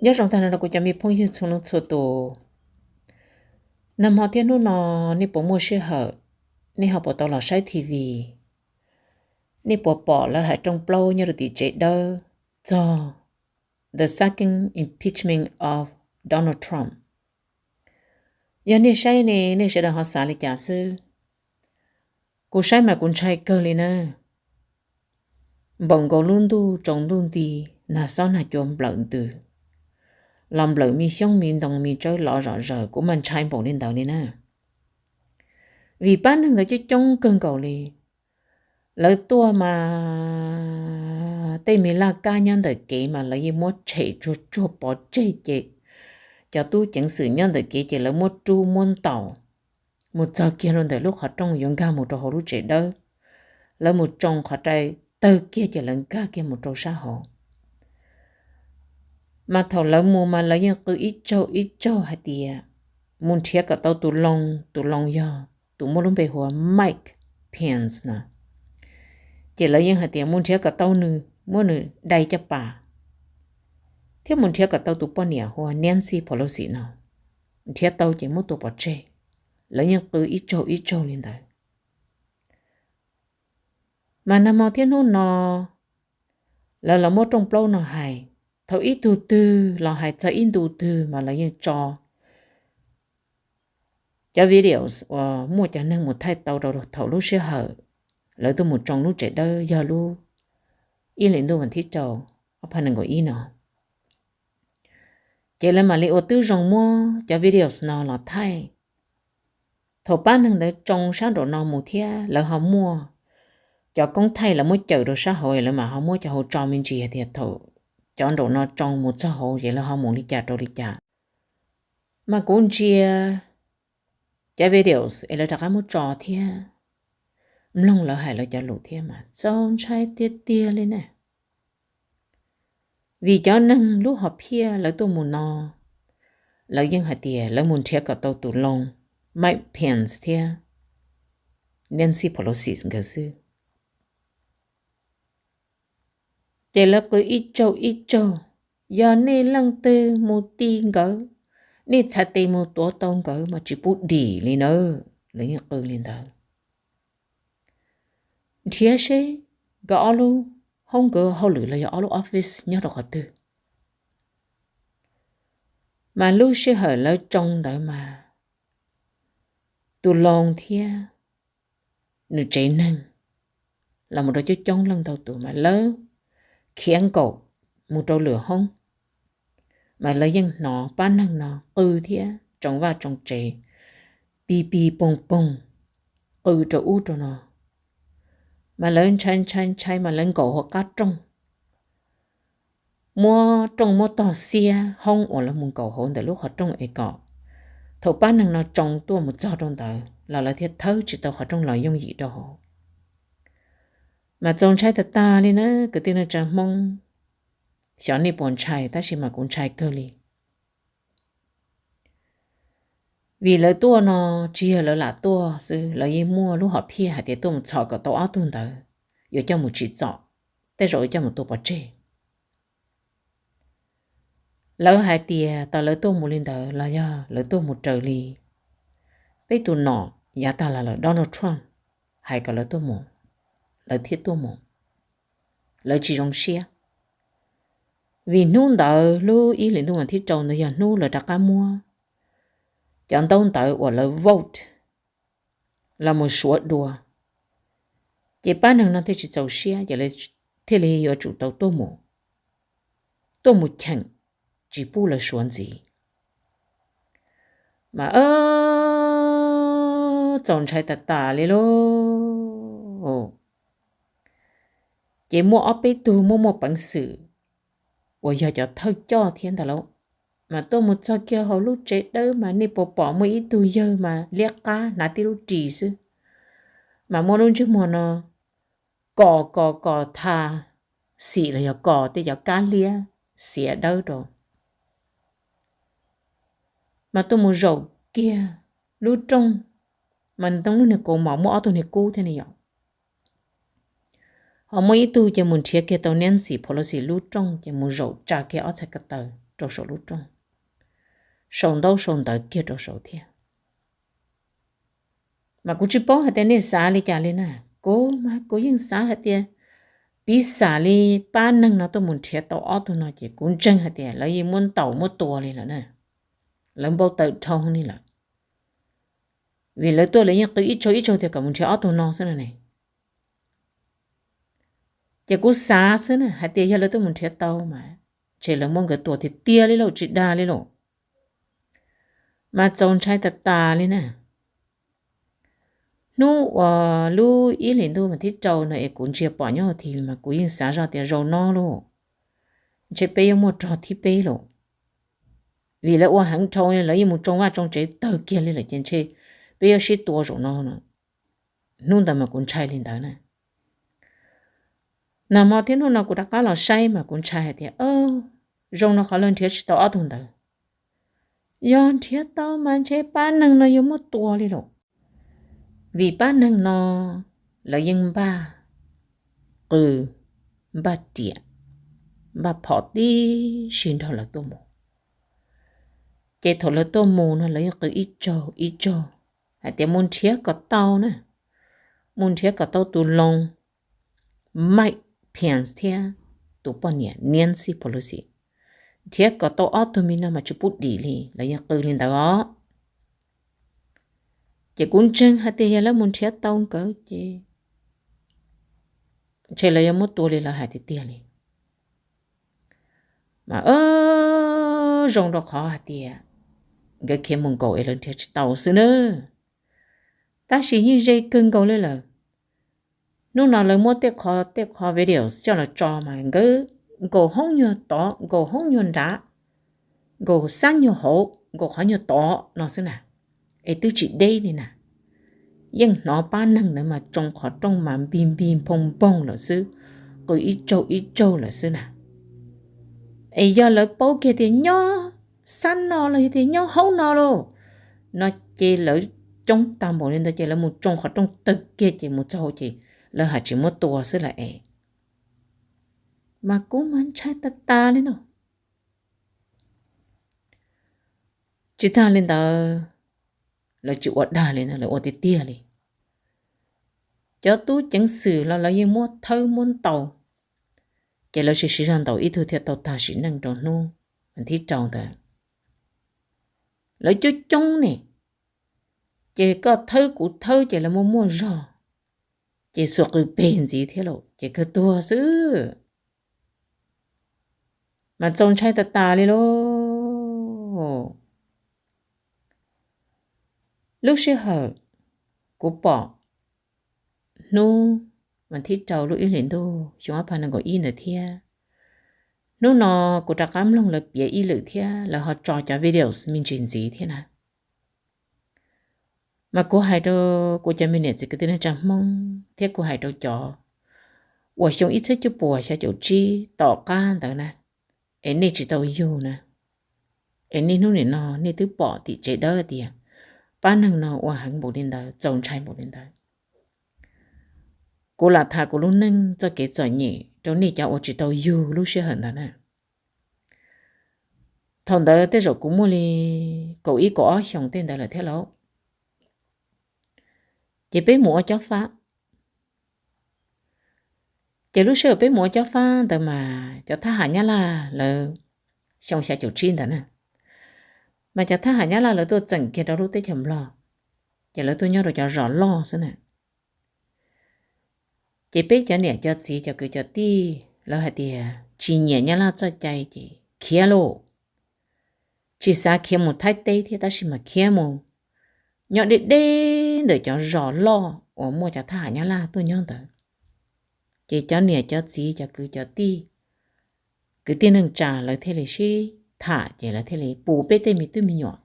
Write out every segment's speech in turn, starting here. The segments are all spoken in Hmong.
Nyob zoo tag nrho rau kuv cov me phooj ywg txhua leej txhua tus. Nag hmo thiab hnub no nej puas muaj sij hawm, nej ho puas tau los saib T V, nej puas pom lawv hais rooj plaub nyob rau tim tsev dawb txog The Second Impeachment of Donald Trump? Yog nej saib ne, nej sawv daws ho xav li cas xwb? Kuv saib mas kuv ntshai kawg li na. Npaum nkaus lub ntuj tsaus ntuj nti, nag xob nag cua nplawm ntws, los nplawm me xyoob me ntoo me tsawb lov zom zaws, kuv mas ntshai npaum li ntawd li na. Vim pab neeg ntawd coob coob kawg nkaus li. Lawv tuaj mas tej me laj kab nyob ntawm kev mas lawv yeej muab tshem tsuag tsuag pov tseg ces cov tub ceev xwm nyob ntawm kev ces lawv muab rub muab ntaus mus txog kiag rau ntawm lub qhov rooj yuav nkag mus rau hauv lub tsev dawb. Lawv mus tsoo qhov rai tawg kiag ces lawv nkag kiag mus rau sab hauv. Mas thaum lawv mus mas lawv yeej qw ib tsaug ib tsaug hais tias mus nrhiav kom tau tus Loo, tus Loo yog tus muaj lub npe hu ua Mike Pence na. Ces lawv yeej hais tias mus nrhiav kom tau nws, muab nws dai caj pas, thiab mus nrhiav kom tau tus poj niam hu ua Nancy Pelosi no. Nrhiav tau ces muab tua pov tseg. Lawv yeej qw ib tsaug ib tsaug li ntawd. Mas nag hmo thiab hnub no lawv los muab rooj plaub no hais, thaum ib tug twg los hais txog ib ntu twg mas lawv yeej tso cov videos uas muaj cov neeg mus thaij tau rau thaum lub sij hawm lawv tuaj mus tsoo lub tsev dawb yog lub ib hlis ntuj vas thib rau ob phav nees nkaum ib no. Ces lawv mam li ua tib zoo muab cov videos no los thaij. Thaum pab neeg ntawd tsoo sab nraum no mus thiab lawv ho muaj cov koob thaij lawv muab cawm rau sab hauv, lawv mam ho muab cov hauv tso me ntsis hais tias thaum cov nraum no tsoo mus txog hauv ces lawv ho mus li cas rau li cas. Mas kuv ntsia cov videos es lawv rov qab muab tso thiab mloog lawv hais lawv cov lus thiab mas txaus ntshai tiag tiag li na. Vim cov neeg lub hom phiaj lawv tuaj mus no, lawv yeej hais tias lawv mus nrhiav kom tau tus Loo, Mike Pence thiab Nancy Pelosi nkawd xwb. Ces lawv qw ib tsaug ib tsaug, yog nej leej twg mus ti nkawd, nej txhais tes mus tuav tau nkawd mas tsis pub dim li na. Lawv yeej qw li ntawd. Nrhiav seb nkawd ob lub hoob, nkawd hauj lwm los yog ob lub office nyob rau qhov twg. Mas lub sij hawm lawv tsoo ntawd mas tus Loo thiab nws tsev neeg los mus rau coob coob leej ntau tus mas lawv khiav nkaum mus rau lwm hoob. Mas lawv yeej hnov pab neeg no qw thiab tsoo vaj tsoo tsev, pig pig poog poog, qw rau ub rau no. Mas lawv ntshai ntshai ntshai mas lawv nkaum hauv qab rooj, muab rooj muab tog xiab hoob uas lawv mus nkaum hauv ntawm lub qhov rooj es kom thaum pab neeg no tsoo tuaj mus txog rau ntawd los lawv thiaj thawb tsis tau qhov rooj los yooj yim rau hauv. Mas txaus ntshai tag tag li na kwv tij neej tsa Hmoob. Xyov nej puas ntshai tab sis mas kuv ntshai kawg li. Vim lawv tuaj no tsis yog lawv lam tuaj xwb, lawv yeej muaj lub hom phiaj hais tias tuaj mus txhom kom tau ob tug ntawd yuav coj mus tsim txom, tej zaum yuav coj mus tua pov tseg. Lawv hais tias tas lawv tuaj mus li ntawd los yog lawv tuaj mus raws li peb tus nom yav tag los lawm Donald Trump hais kom lawv tuaj mus, lawv thiaj tuaj mus. Lawv tsis zoo siab, vim hnub ntawd lub ib hlis ntuj vas thib rau ntawd yog hnub lawv rov qab muab cov ntaub ntawv uas lawv vote los mus suav dua, ces pab neeg no thiaj tsis txaus siab ces thiaj li yuav tsum tau tuaj mus, tuaj mus cheem, tsis pub lawv suav ntxiv. Mas txaus ntshai tas tas li lauj. Ces muaj ob peb tug muaj muaj peev xwm uas yog cov thawj coj thiab ntag lauj, mas tuaj mus txog kiag hauv lub tsev dawb mas nej puas pom muaj ib tug yawg mas liab qab hnav tib lub ris xwb, mas muaj lub ntsej muag no kos kos kos tha xim los yog kos tej cov kab liab xiav dawb rau, mas tuaj mus zaum kiag lub rooj, mas nws toob lub niag kaus mom muaj ob tug niag kub thiab ne yom. Ho muaj ib tug ces mus nrhiav kiag tau Nancy Pelosi lub rooj ces mus zaum tsa kiag ob txhais ko taw rau saum lub rooj, sau ntaub sau ntawv kiag rau saud thiab. Mas kuv tsis paub hais tias nej xav li cas li na, kuv mas kuv yeej xav hais tias piv xam li pab neeg no tuaj mus nrhiav tau ob tug no ces kuv ntseeg hais tias lawv yeej muab ntaus muab tua li lawm na, lawv npau taws dhau li lawm, vim lawv tuaj lawv yeej qw ib tsaug ib tsaug tias kom mus nrhiav ob tug no xwb no ne. Ces kuv xav xwb na hais tias yog lawv tuaj mus nrhiav tau mas ntshe lawv muab nkawd tua tiag tiag li lauj, tsis dag li lauj. Mas txaus ntshai tas tas li na. Hnub uas lub ib hlis ntuj mas thib rau no es kuv ntsia pom nyob hauv T V mas kuv yeej xav zoj tias zaum no lauj, ntshe peb yuav muaj rog thib peb lauj, vim lawv ua heev dhau, lawv yeej mus tsoo vaj tsoo tsev tawg kiag li lawm ces ntshe peb yuav sib tua zaum no. Hnub ntawd mas kuv ntshai li ntawd na. Nag hmo thiab hnub no kuv rov qab los saib mas kuv ntshai hais tias zoo no qhov lawv nrhiav tsis tau ob tug ntawd. Yog nrhiav tau mas ntshe pab neeg no yuav muab tua li lauj, vim pab neeg no lawv yeej npaj qw, npaj riam, npaj phom tib si nrog lawv tuaj mus. Ces thaum lawv tuaj mus no lawv yeej qw ib tsaug ib tsaug hais tias mus nrhiav kom tau na, mus nrhiav kom tau tus Loos, Mike Pence thiab tus poj niam Nancy Pelosi, nrhiav kom tau ob tug me no mas tsis pub dim li, lawv yeej qw li ntawd os. Ces kuv ntseeg hais tias yog lawv mus nrhiav tau nkawd ces ntshe lawv yuav muab tua li lawv hais tiag tiag li. Mas zoo rau qhov hais tias nkawd khiav mus nkaus es lawv nrhiav tsis tau xwb na. Tab sis yeej ze kawg nkaus li lawm. Hnub no lawv muab tej qho, tej qho videos coj los tso mas nkawd nkaus hoob nyuag tod, nkaus hoob nyuag nrad, nkaus xab nyuag hauv, nkaus qhov nyuag tod no xwb na, es twb tsis deb li na. Yeej hnov pab neeg ntawd mas tsoo qhov rooj mas npig npig npoog npoog lawm xwb, qw ib tsaug ib tsaug lawm xwb na. Es yog lawv paub kiag tias nyob xab no los yog tias nyob hauv no lauj, no ces lawv coob tag npaum li ntawd ces lawv mus tsoo qhov rooj tawg kiag ces mus txog hauv ces lawv haj tsis muab tua xwb lawm es. Mas kuv mas ntshai tas tas li no. Tsis tag li ntawd, lawv tsis ua dag li no, lawv ua tiag tiag li. Cov tub ceev xwm los lawv yeej muab thawb muab ntaus, ces lawv siv siv zog ntaus ib tug thiaj tau tag sim neej rau hnub thib rau ntawd. Lawv coob coob ne, ces koj thawb kuv thawb ces lawv muaj muaj zog, ces xuas qws peg ntxiv thiab lauj, ces kawg tuag xwb. Mas txaus ntshai tas tas li lauj. Lub sij hawm kuv pom hnub vas thib rau lub ib hlis ntuj xyoo ob phav nees nkaum ib ntawd thiab, hnub no kuv rov qab mloog lawv piav ib lwm thiab lawv ho tso cov videos me ntsis ntxiv thiab na. Mas kuv hais rau kuv cov me niam txiv kwv tij neej tsa Hmoob thiab kuv hais rau cov uas xyoo ib txhiab cuaj puas xya caum tsib tom qab ntawd na, es nej tsis tau yug na, es nej hnub nim no nej twb pom tim tsev dawb tias pab neeg no ua heev npaum li ntawd, txaus ntshai npaum li ntawd. Kuv lam tham kuv lub neej txoj kev txom nyem rau nej cov uas tsis tau yug lub sij hawm ntawd na. Thaum ntawd tej zaum kuv muaj li kaum ib kaum ob xyoos tej ntawd lawm thiab lauj. Ces peb mus ua cob fab. Ces lub sij hawm peb mus ua cob fab ntawd mas cov thab ham Nyab Laj lawv, xyoo xya caum tsib ntawd na, mas cov thab ham Nyab Laj lawv tuaj txeem kiag rau lub teb chaws Nplog, ces lawv tuaj nyob rau cov zos loj xwb na. Ces peb cov niam cov txiv cov kwv cov tij lawv hais tias tsis nyiam Nyab Laj txoj cai ces khiav lauj. Tsis xav khiav mus Thaib teb thiab tab sis mas khiav mus nyob deb deb ntawm cov zos loj uas muaj cov thab ham Nyab Laj tuaj nyob ntawd. Ces cov niam cov txiv cov kwv cov tij, kwv tij neej tsa lawv thiaj li sib tham ces lawv thiaj li pub peb tej me tub me nyuam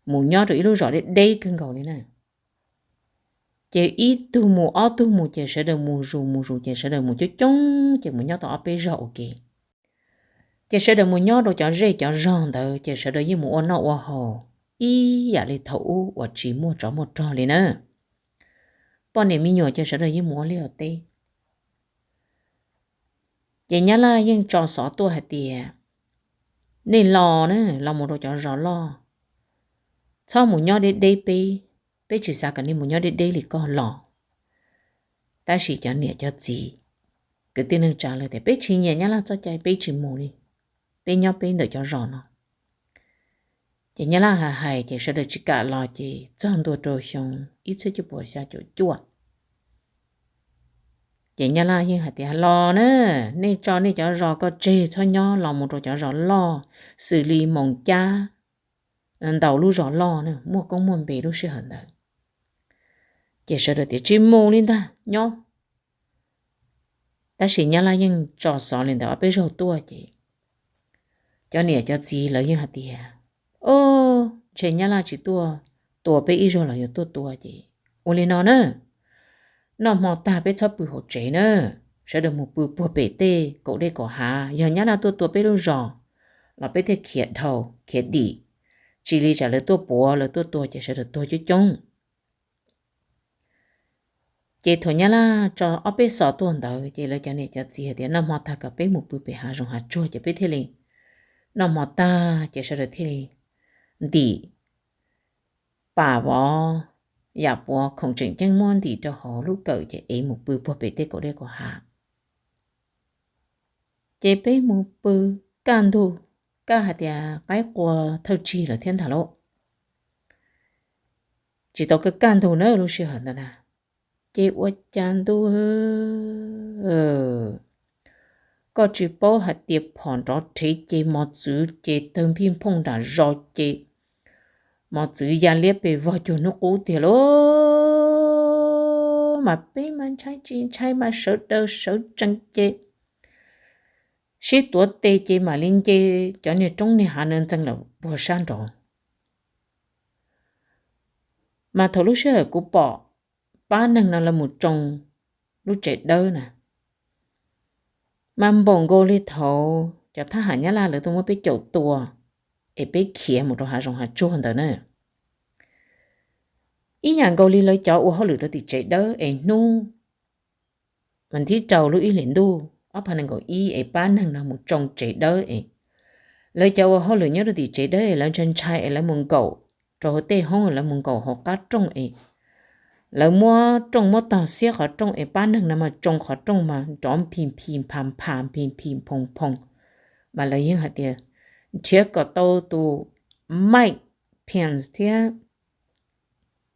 mus nyob rau ib lub zos deb deb kawg nkaus li na. Ces ib tug mus ob tug mus ces sawv daws mus zus mus zus ces sawv daws mus coob coob ces mus nyob tau ob peb zos ua ke. Ces sawv daws mus nyob rau cov zej cov zog ntawd ces sawv daws yeej mus ua noj ua haus ib yam li thaum ub uas tsis muaj tsov muaj rog li na. Poj niam me nyuam ces sawv daws yeej mus ua liaj ua teb. Ces Nyab Laj yeej tso xov tuaj hais tias nej los na, los mus rau cov zos loj, txhob mus nyob deb deb peb, peb tsis xav kom nej mus nyob deb deb li koj los. Tab sis cov niam cov txiv kwv tij neej tsa lawv tias peb tsis nyiam Nyab Laj txoj cai, peb tsis mus li, peb nyob peb ntawm cov zos no. Ces Nyab Laj hais hais ces sawv daws tsis kam los ces txog ntua rau xyoo ib txhiab cuaj puas xya caum cuaj, ces Nyab Laj yeej hais tias los na, nej tso nej cov zos ko tseg, txhob nyob, los mus rau cov zos loj xws li Moos Cab, ntau lub zos loj na, muaj koob muaj npe lub sij hawm ntawd. Ces sawv daws tias tsis mus li ntag, nyob. Tab sis Nyab Laj yeej tso xov li ntawd ob peb zaug tuaj ces cov niam cov txiv lawv yeej hais tias, o, ntshe Nyab Laj tsis tuaj tua peb ib zaug los yuav tuaj tua ces ua li no na, noj hmo tag peb txhob pw hauv tsev na, sawv daws mus pw puag pem tej kaum dej kaum hav. Yog Nyab Laj tuaj tua peb lub zos los peb thiaj khiav dhau khiav dim, tsis li tsam lawv tuaj puav lawv tuaj tua ces sawv daws tuag coob coob. Ces thaum Nyab Laj tso ob peb xov tuaj ntawd ces lawv cov niam cov txiv hais tias noj hmo tag kom peb mus pw pem hav zoov hav tsuag ces peb thiaj li noj hmo tag ces sawv daws thiaj li ntim pam vov yam puav khoom tseem ceeb muab ntim rau hauv lub kawm ces ev mus pw puag pem tej kaum dej kaum hav. Ces peb mus pw kaj ntug, kaj hais tias qaib qua thawj tsig lawm thiab ntag lauj. Tsis tau kaj kaj ntug na lub sij hawm ntawd na. Ces ua cas ntuj, koj tsis paub hais tias phom nrov rhev ces mos txwv ces tawg nphij nphooj nram zos ces mos txwv ya liab pes vog cuag hnub qub tiag lauj. Mas peb mas ntshai tsis ntshai mas sawv daws sawv tsees ces sib tuav tes ces mam li nce cov niag roob niag hav no ntxeev lawm puag sab nraud. Mas thaum lub sij hawm kuv pom pab neeg no lawv mus tsoo lub tsev dawb na, mas npaum nkaus li thaum cov thab ham Nyab Laj lawv tuaj muab peb caum tua es peb khiav mus rau hav zoov hav tsuag ntawd na. Ib yam nkaus li lawv cov ua hauj lwm rau tim tsev dawb es hnub mas nthib rau lub ib hlis ntuj ob phav nees nkaum ib es pab neeg no mus tsoo tsev dawb es lawv cov ua hauj lwm nyob rau tim tsev dawb es lawv ntshai ntshai es lawv mus nkaum rau hauv tej hoob, lawv mus nkaum hauv qab rooj es lawv muab rooj muab tog xiab qhov rooj es pab neeg no mas tsoo qhov rooj mas nrov nphis nphis nphas nphas nphis nphis nphoo nphoo. Mas lawv yeej hais tias nrhiav kom tau tus Mike Pence thiab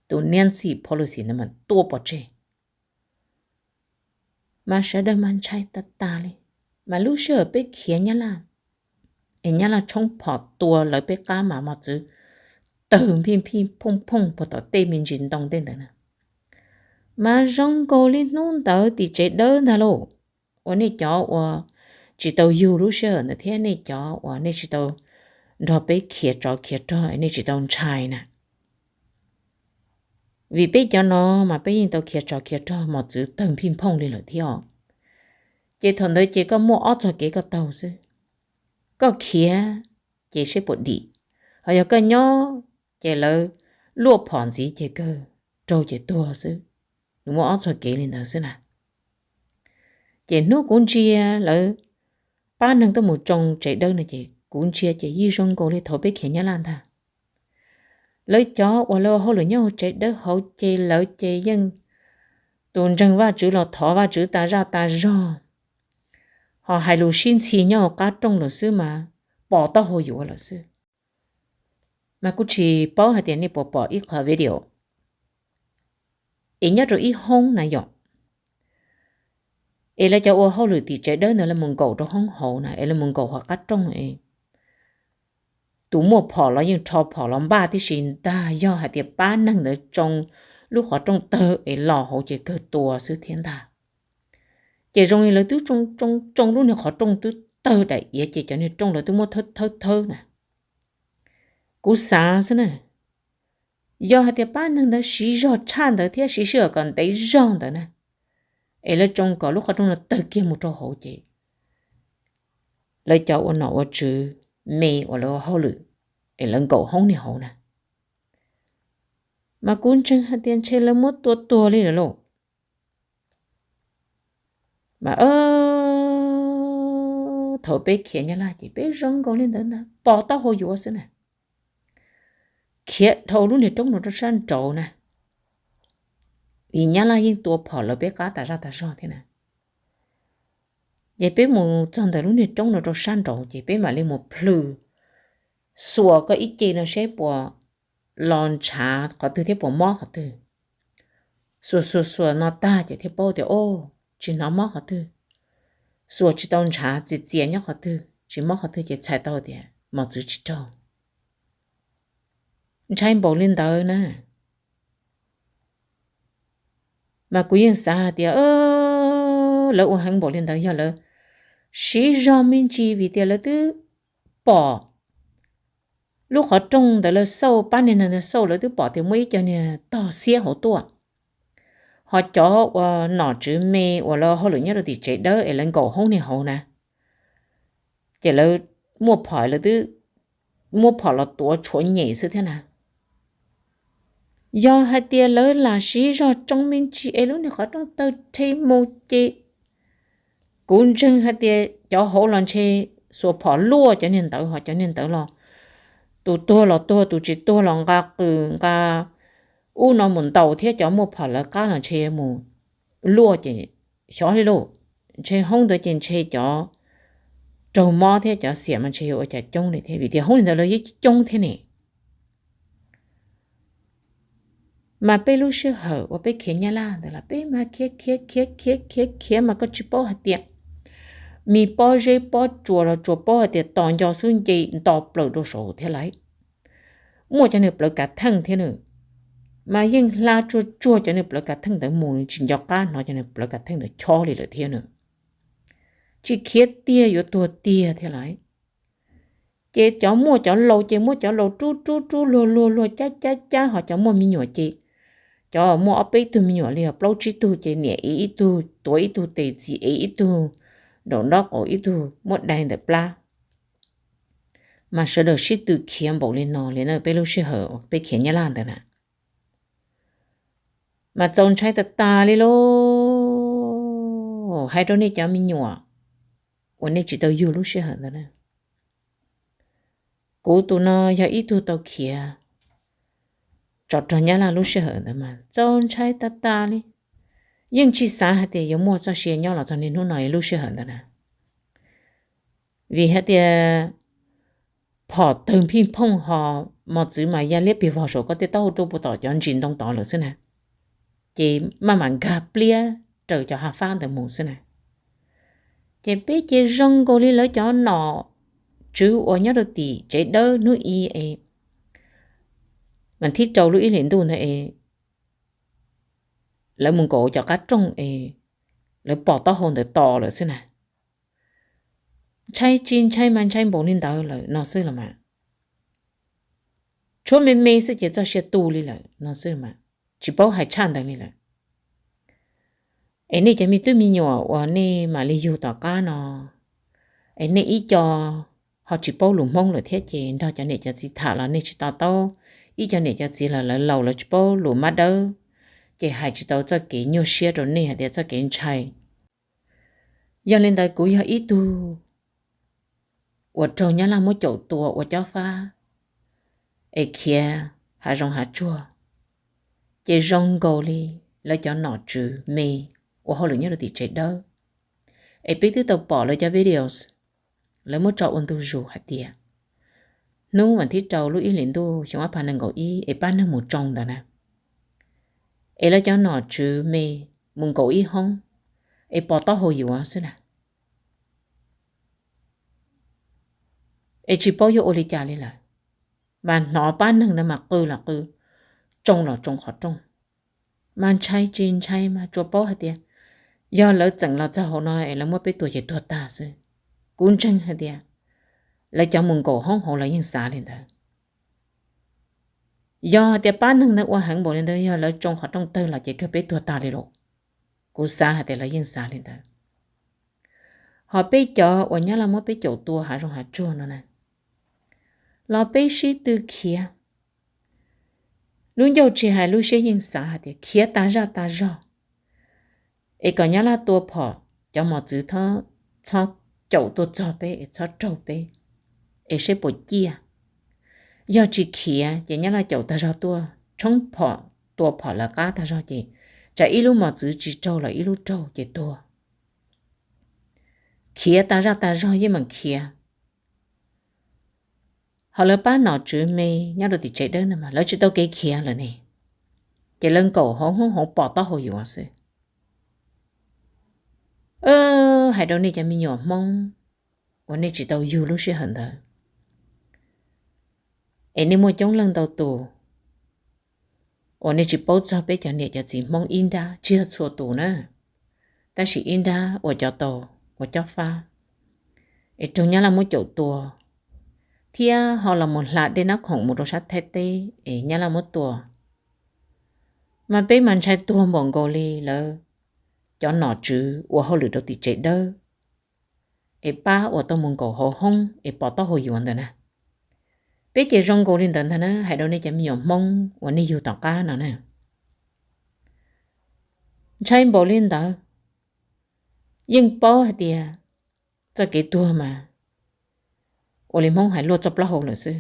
tus Nancy Pelosi ntawd mas tua pov tseg. Mas sawv daws mas ntshai tas tas li. Mas lub sij hawm peb khiav Nyab Laj es Nyab Laj tshoob phom tua lawv peb qab mas mos txwv tawg nphij nphij phooj phooj puag tom tej me ntsis ntoo tej ntawd na. Mas zoo nkaus li hnub ntawd tim tsev dawb ntag lauj, uas nej cov uas tsis tau yug lub sij hawm ntawd thiab nej cov uas nej tsis tau nrog peb khiav tsov khiav rog es nej tsis tau ntshai na. Vim peb cov no mas peb yeej tau khiav tsov khiav rog mos txwv tawg nphij nphooj li lawm thiab os. Ces thaum ntawd ces koj muaj ob txog kev koj taug xwb. Koj khiav ces seb puas dim, ho yog koj nyob ces lawv luaj phom ntxiv ces kawg raug ces tuag xwb. Nws muaj ob txog kev li ntawd xwb na. Ces hnub kuv ntsia lawv pab neeg tuaj mus tsoo tsev dawb no ces kuv ntsia ces yeej zoo nkaus li thaum peb khiav Nyab Laj ntag. Lawv cov uas lawv ua hauj lwm nyob hauv tsev dawb hauv ces lawv ces yeej tus ntseeg Vajtswv los thov Vajtswv tas zaj tas zog, ho hais lus sib ntxhi nyob hauv qab rooj lawm xwb mas pos taub hau yuav lawm xwb. Mas kuv tsis paub hais tias nej puas pom ib qho video es nyob rau ib hoob na yom, es lawv cov ua hauj lwm tim tsev dawb ntawd lawv mus nkaum rau hoob hauv na es lawv mus nkaum hauv qab rooj es tus muaj phom los yeej rho phom los npaj tib si ntag, yog hais tias pab neeg ntawd tsoo lub qhov rooj tawg es los hauv ces kawg tua xwb thiab ntag. Ces zoo li lawv twb tsoo tsoo tsoo lub niag qhov rooj twb tawg daim iav ces cov niag rooj lawv twb muab thawb thawb thawb na. Kuv xav xwb na, yog hais tias pab neeg ntawd siv zog tshaj ntawd thiab siv sij hawm kom ntev zog ntawd na, es lawv tsoo kom lub qhov rooj no tawg kiag mus rau hauv ces lawv cov ua nom ua tswv me uas lawv ua hauj lwm es lawv nkaum hoob niag hauv na, mas kuv ntseeg hais tias ntshe lawv muab tua tuag li lawm lauj. Mas thaum peb khiav Nyab Laj ces peb zoo nkaus li ntawd ntag, pos taub hau yuav xwb na. Khiav dhau lub niag roob no rau sab nraud na, vim Nyab Laj yeej tua phom lawv peb qab tas zaj tas zog thiab na. Ces peb mus txog ntawm lub niag roob no rau sab nraud ces peb mam li mus plhws xuas koj ib ce no seb puas los ntshav qhov twg thiab puas mob qhov twg. Xuas xuas xuas no tag ces thiaj paub tias, o, tsis hnov mob qhov twg. Xuas tsis tau ntshav, txias txias nyob qhov twg tsis mob qhov twg ces txhais tau tias mos txwv tsis raug. Ntshai npaum li ntawd na. Mas kuv yeej xav hais tias lawv ua heev npaum li ntawd yog lawv siv zog me ntsis vim tias lawv twb pom lub qhov rooj ntawd, lawv xauj pab niag neeg ntawd xauj lawv twb pom tias muaj ib co niag tog xiab hauv tuaj. Ho cov uas nom tswv me uas lawv hauj lwm nyob rau tim tsev dawb es lawv nkaum hoob niag hauv na, ces lawv muaj phom, lawv twb muab phom los tuav tshuav nyem xwb thiab na. Yog hais tias lawv lam siv zog tsoo me ntsis es lub niag qhov rooj tawg rhe mus ces kuv ntseeg hais tias cov hauv los ntshe xuas phom luaj cov niag ntawd, ho cov niag ntawd los tus tuag los tuag, tus tsis tuag los nqa qws nqa ub no mus ntaus thiab cov muaj phom lawv qab los ntshe mus luaj ces xyov li lauj. Ntshe hoob ntawd ces ntshe cov raug mob thiab cov xiam mas ntshe yuav ua cas coob li thiab vim tias hoob li ntawd lawv yeej coob thiab ne. Mas peb lub sij hawm uas peb khiav Nyab Laj ntawd los peb mas khiav khiav khiav khiav khiav khiav mas koj tsis paub hais tias me pob zeb pob tsuas los tsuas paub hais tias tos nco xub nce nto plaws rau saud thiab lawm. Muaj cov niag plawv kav theej thiab nws, mas yeej hla tsuag tsuag cov niag plawv kav theej ntawd mus, tsis nco qab hnov cov niag plawv kav theej ntawd chob li lawm thiab nws. Tsis khiav tiag yuav tuag tiag thiab lawm. Ces cov muaj cov laus ces muab cov laus rub rub rub luag luag luag cab cab cab, ho cov muaj me nyuam ces cov muaj ob peb tug me nyuam li plaub tsib tug ces niam ev ib tug, tuav ib tug tes, txiv ev ib tug nraum nraub qaum, ib tug muab dai ntawm plab. Mas sawv daws sib tw khiav npaum li no li na peb lub sij hawm peb khiav Nyab Laj ntawd na. Mas txaus ntshai tas tas li lauj. Hais rau nej cov me nyuam uas nej tsis tau yug lub sij hawm ntawd na, kuv tus no yog ib tug tau khiav tso rog Nyab Laj lub sij hawm ntawd mas txaus ntshai tas tas li. Yeej tsis xav hais tias yuav muaj txoj sia nyob los txog niaj hnub no lub sij hawm ntawd na. Vim hais tias phom tawg phij phooj ho mos txwv mas ya liab pliag vog saum koj tej taub hau rau puag tom cov ntsis ntoo tod lawm xwb na. Ces maj mam nkag pliab raws cov hav fab ntawd mus xwb na. Ces peb ces zoo nkaus li lawv cov nom tswv uas nyob rau tim tsev dawb hnub i es mas thib rau lub ib hlis ntuj ntawd es lawv mus nkaum cov qab rooj es lawv pom taub hau ntawd to lawm xwb na. Ntshai tsis ntshai mas ntshai npaum li ntawd lawm no xwb los mas. Tshuav me me xwb ces txoj sia tu li lawm no xwb mas, tsis paub hais tshaj ntawd li lawm. Es nej cov me tub me nyuam uas nej mam li yug tom qab no, es nej ib co ho tsis paub lus Hmoob lawm thiab ces nrog cov niam cov txiv tham los nej tsis to taub, ib co niam cov txiv los lawv laus lawv tsis paub lus mab dawb, ces hais tsis tau txoj kev nyuaj siab rau nej hais tias txoj kev ntshai. Yog li ntawd kuv yog ib tug uas raug Nyab Laj muab caum tua ua cob fab es khiav hav zoov hav tsuag, ces zoo nkaus li lawv cov nom tswv me ua hauj lwm nyob rau tim tsev dawb, es peb twb tau pom lawv cov videos lawv muab tso ua ntu zus hais tias hnub vas thib rau lub ib hlis ntuj xyoo ob phav nees nkaum ib es pab neeg mus tsoo ntawd na, es lawv cov nom tswv me mus nkaum ib hoob es pos taub hau yuav xwb na. Es tsis paub yuav ua li cas li lawm, mas hnov pab neeg ntawd mas qw los qw, tsoo los tsoo qhov rooj. Mas ntshai tsis ntshai mas tsuas paub hais tias yog lawv txeem los txog hauv no es lawv muab peb tua ces tuag tag xwb. Kuv ntseeg hais tias lawv cov mus nkaum hoob hauv lawv yeej xav li ntawd. Yog hais tias pab neeg ntawd ua heev npaum li ntawd, yog lawv tsoo qhov rooj tawg los ces kawg peb tuag tag li lauj. Kuv xav hais tias lawv yeej xav li ntawd. Ho peb cov uas Nyab Laj muab peb caum tua hav zoov hav tsuag no na, los peb sib tw khiav. Lub ncauj tsis hais lub siab yeej xav hais tias khiav tas zaj tas zog, es kom Nyab Laj tua phom cov mos txwv txhob caum tuaj txog peb es txhob raug peb, es seb puas ciaj. Yog tsis khiav ces Nyab Laj caum tag zog tuaj tshoob phom tua phom lawv qab tag zog ces tsam ib lub mos txwv tsis raug los ib lub raug ces tuag. Khiav tag zaj tag zog yeej meem khiav. Ho lawv pab nom tswv me nyob rau tim tsev dawb no mas lawv tsis tau kev khiav lawm ne, ces lawv nkaum hauv hoob hauv pos taub hau yuav xwb. Hais rau nej cov me nyuam Hmoob uas nej tsis tau yug lub sij hawm ntawd, es nej muaj coob leej ntau tus uas nej tsis paub txog peb cov niam cov txiv Hmoob ib nrab, tsis yog txhua tus na, tab sis ib nrab uas cov tau, uas cob fab, es raug Nyab Laj muab caum tua, thiab ho los mus hla dej Nab Khoom mus rau sab Thaib teb es Nyab Laj muab tua. Mas peb mas ntshai tuag npaum nkaus li lawv cov nom tswv ua hauj lwm rau tim tsev dawb, es pab uas tau mus nkaum hauv hoob es pos taub hau yuav ntawd na. Peb ces zoo nkaus li ntawd ntag na, hais rau nej cov me nyuam Hmoob uas nej yug tom qab no na. Ntshai npaum li ntawd, yeej paub hais tias txoj kev tuag mas ua li Hmoob hais luaj txoj plaub hau lawm xwb.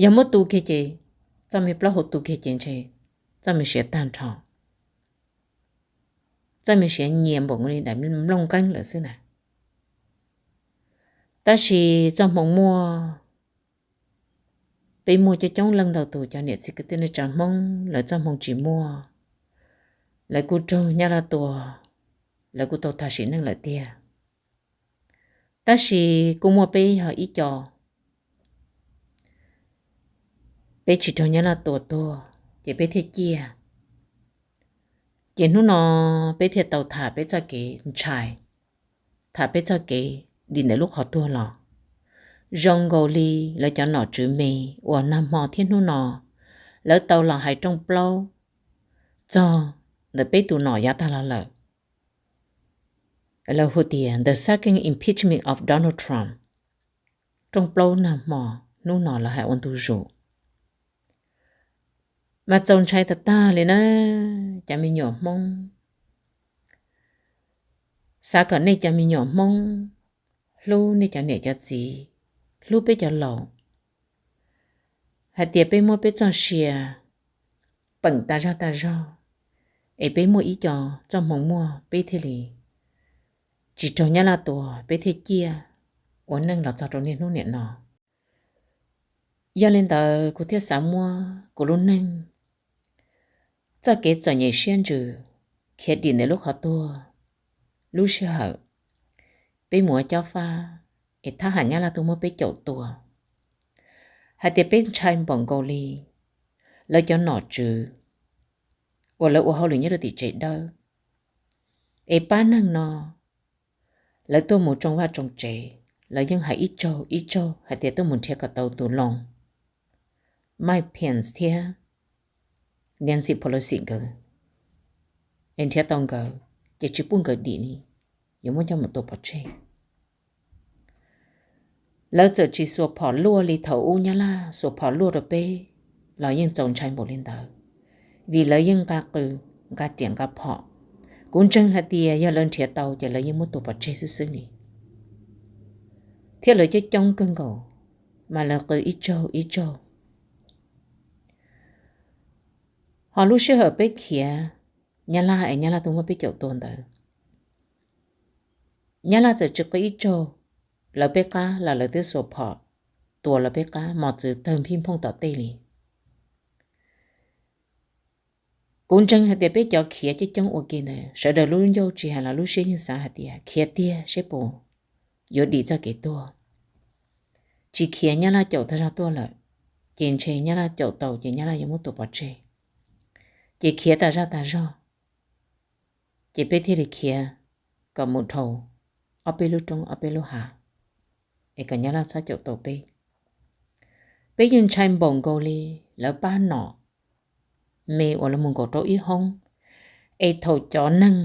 Yog muab tu kiag ces, txoj me plaub hau tu kiag ces ntshe txoj me siav tag nrho, txoj me siav nyias npaum nkaus li daim nplooj nqeeb lawm xwb na. Tab sis txoj hmoo muaj, peb muaj coob coob leej ntau tus cov niam txiv kwv tij neej tsa Hmoob lawv txoj hmoo tsis muaj, lawv kuj raug Nyab Laj tua, lawv kuj tau tag sim neej lawm tiag. Tab sis kuj muaj peb yog ib co, peb tsis raug Nyab Laj tua tuag ces peb thiaj ciaj. Ces hnub no peb thiaj tau tham peb txoj kev ntshai, tham peb txoj kev dim ntawm lub qhov tuag los. Zoo nkaus li lawv cov nom tswv me uas nag hmo thiab hnub no lawv tau los hais rooj plaub txog ntawm peb tus nom yav tag los lawm, lawv hu tias the second impeachment of Donald Trump. Rooj plaub nag hmo hnub no lawv hais ua ntu zus, mas txaus ntshai tag tag li na. Cov me nyuam Hmoob, xav kom nej cov me nyuam Hmoob hlub nej cov niam cov txiv, hlub peb cov laus, hais tias peb muab peb txoj sia peem tas zaj tas zog, es peb muaj ib co txoj hmoo muaj peb thiaj li tsis raug Nyab Laj tua, peb thiaj ciaj ua neej los txog rau niaj hnub niam no. Yog li ntawd kuv thiaj xav muab kuv lub neej, txoj kev txom nyem siab ntsws, khiav dim ntawm lub qhov tuag, lub sij hawm peb mus ua cob fab es thab ham Nyab Laj tuaj muab peb caum tua, hais tias peb ntshai npaum nkaus li lawv cov nom tswv uas lawv ua hauj lwm nyob rau tim tsev dawb, es pab neeg no lawv tuaj mus tsoo vaj tsoo tsev, lawv yeej hais ib tsaug ib tsaug hais tias tuaj mus nrhiav kom tau tus Loos, Mike Pence thiab Nancy Pelosi nkawd, es nrhiav tau nkawd ces tsis pub nkawd dim li, yuav muab coj mus tua pov tseg. Lawv txawm tsis xuas phom luaj li thaum ub Nyab Laj xuas phom luaj rau peb los yeej txaus ntshai npaum li ntawd, vim lawv yeej nqa qws, nqa riam nqa phom. Kuv ntseeg hais tias yog lawv nrhiav tau ces lawv yeej muab tua pov tseg xwb xwb li, thiab lawv coob coob kawg nkaus, mas lawv qw ib tsaug ib tsaug. Ho lub sij hawm peb khiav Nyab Laj es Nyab Laj tuaj muab peb caum tua ntawd, Nyab Laj txawm tsis qw ib tsaug, lawv peb qab los lawv twb xuas phom tua lawv peb qab mos txwv tawg nphij nphooj tom tej li. Kuv ntseeg hais tias peb cov khiav coob coob ua ke ntawd sawv daws lub ncauj tsis hais los lub siab yeej xav hais tias khiav tiag seb puas yuav dim txoj kev tuag. Tsis khiav Nyab Laj caum tag zog tuaj lawm, ces ntshe Nyab Laj caum tau ces Nyab Laj yuav muab tua pov tseg, ces khiav tas zaj tas zog, ces peb thiaj li khiav kom mus dhau ob peb lub roob ob peb lub hav, es kom Nyab Laj txhob caum tau peb. Peb yeej ntshai npaum nkaus li lawv pab nom me uas lawv mus nkaum rau ib hoob, es thaum cov neeg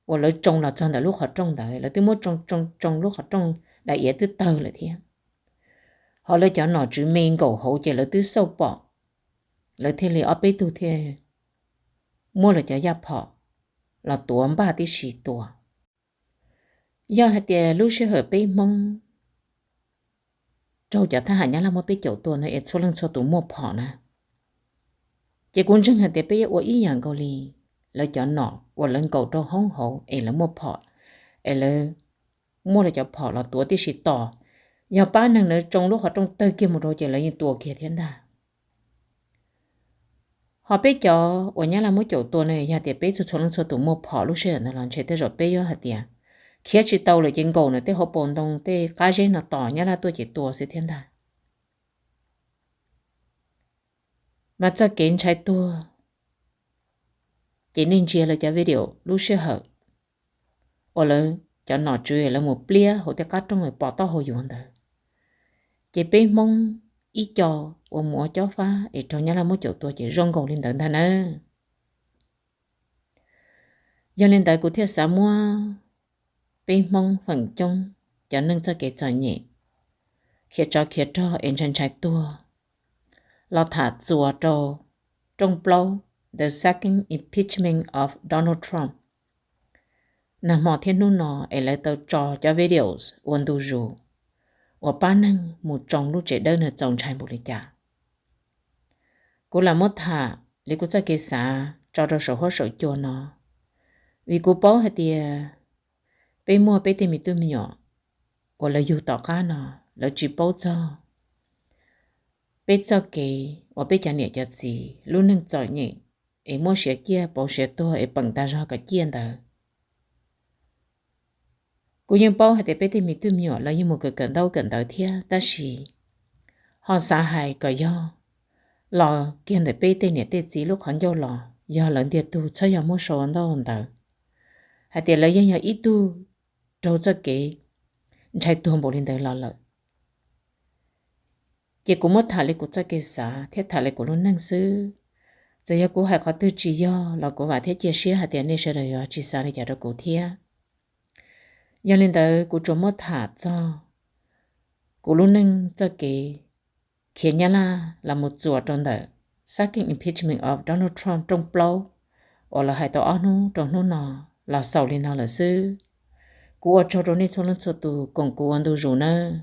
uas lawv tsoo los txog ntawm lub qhov rooj ntawd lawv twb muab tsoo tsoo tsoo lub qhov rooj, daim iav twb tawg lawm thiab. Ho lawv cov nom tswv me nkaum hauv ces lawv twb xauj pom, lawv thiaj li ob peb tug thiaj muab lawv cov yaj phom los tuav npaj tib si tua. Yog hais tias lub sij hawm peb Hmoob raug cov thab ham Nyab Laj muab peb caum tua ntawd es txhua leej txhua tus muaj phom na, ces kuv ntseeg hais tias peb yuav ua ib yam nkaus li lawv cov nom uas lawv nkaum rau hoob hauv es lawv muaj phom, es lawv muaj lawv cov phom los tuav tib si tos. Yog pab neeg ntawd tsoo lub qhov rooj tawg kiag mus rau ces lawv yeej tua kiag thiab ntag. Ho peb cov uas Nyab Laj muab caum tua no, yog tias peb txhua txhua leej txhua tus muaj phom lub sij hawm ntawd los ntshe tej zaum peb yuav hais tias khiav tsis tau lawm ces nkaum ntawm tej hauv paus ntoo tej qab zeb no tos Nyab Laj tuaj ces tua xwb thiab ntag. Mas txoj kev ntshai tuag, ces nej ntsia lawv cov video lub sij hawm uas lawv cov nom tswv lawv mus pliab hauv tej qab rooj pom taub hau yuav ntawd, ces peb Hmoob ib co uas mus ua cob fab es raug Nyab Laj muab caum tua ces zoo nkaus li ntawd ntag na. Yog li ntawd kuv thiaj xav muab peb Hmoob feem coob cov neeg txoj kev txom nyem, khiav tsov khiav rog es ntshai ntshai tuag los tham txuas rau rooj plaub, The Second Impeachment of Donald Trump. Nag hmo thiab hnub no es lawv tau tso cov videos ua ntu zus uas pab neeg mus tsoo lub tsev dawb no txaus ntshai npaum li cas. Kuv lam muab tham li kuv txoj kev xav tso rau saum huab saum cua no, vim kuv paub hais tias peb muaj peb tej me tub me nyuam uas lawv yug tom qab no, lawv tsis paub txog peb txoj kev uas peb cov niam cov txiv lub neej txom nyem es muab siav ciaj pauv siav tuag es peem tas zog kom ciaj ntawd. Kuv yeej paub hais tias peb tej me tub me nyuam lawv yeej mus kawm kawm ntaub kawm ntawv thiab, tab sis ho xav hais kom yog los kiag ntawm peb tej niam tej txiv lub qhov ncauj los yog lawv ntiag tug txhob yog muab sau ntau ntawd hais tias lawv yeej yog ib tug raug txoj kev ntshai tuag npaum li ntawd los lawm. Ces kuv muab tham li kuv txoj kev xav thiab tham li kuv lub neej xwb. Txawm yog kuv hais qhov twg tsis yog los kuv vam thiab cia siab hais tias nej sawv daws yuav tsis xav li cas rau kuv thiab. Yog li ntawd kuv tsuas muab tham txog kuv lub neej txoj kev khiav Nyab Laj los mus txuas rau ntawm Second Impeachment of Donald Trump rooj plaub uas lawv hais tau ob hnub rau hnub no los xaus li no lawm xwb. Kuv ua tsaug rau nej txhua leej txhua tus koom kuv ua ntu zus nawb.